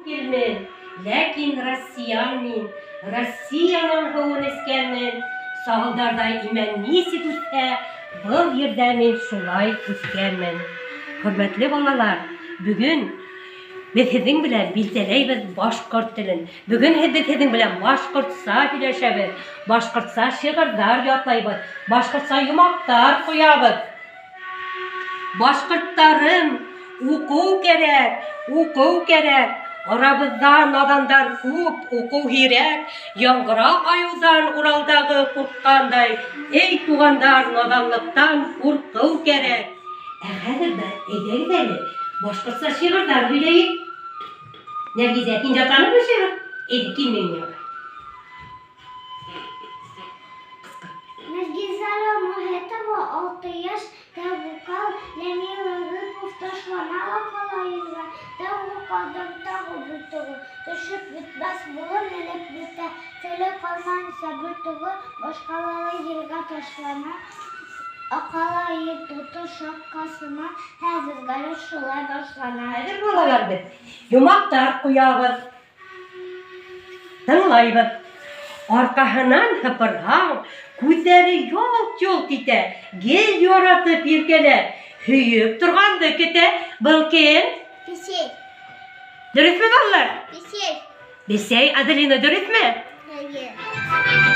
Түгелмен, ләкин россиян мин, Россиянең һыуын эскәнмен. Сағылдарҙай имән нисек үҫһә, был ерҙә мин шулай үҫкәнмен. Хөрмәтле балалар, бөгөн беҙ һеҙҙең белән билдәләйбеҙ башҡорт телен. Бөгөн беҙ һеҙҙең белән башҡортса һөйләшәбеҙ, башҡортса шиғырҙар ятлайбыҙ, башҡортса йомаҡтар ҡоябыҙ. Башҡорттарым, уҡыу кәрәк, уҡыу кәрәк. Арабыҙҙа наҙандар күп, уҡыу һирәк. Яңғыра айыуҙан Уралдағы ҡурҡҡандай. Эй, туғандар, наҙанлыҡтан ҡурҡыу кәрәк. Ә хәҙер ҙә әйҙәгеҙ әле, башҡортса шиғырҙар һөйләйек. Нәргизә, һин ятланыңмы шиғыр? Әйҙә, кил минең янға. Нәргизә Мөхәтова, 6 йәш, тәүге Ләмил Рыпов ташлана ла ҡала елгә. Тәүге ҡарҙың тағы бөртөгө, төшөп бөтмәҫ борон эреп бөтә. Теле ҡалмайынса бөртөгө, башҡалары елгә ташлана. Аҡала ел тото шапкасына, хәҙер галош шулай башлана. Хәҙер балалар беҙ йомаҡтар ҡоябыҙ. Тыңлайбыҙ. Арҡаһынан һыпырһаң, күҙҙәре ялт-йолт итә, гел яратып иркәлә, һөйөп торғанды көтә. Был кем? Бесәй. Дөрөҫмө, балалар? Бесәй. Бесәй, Аделина, дөрөҫмө? Эйе.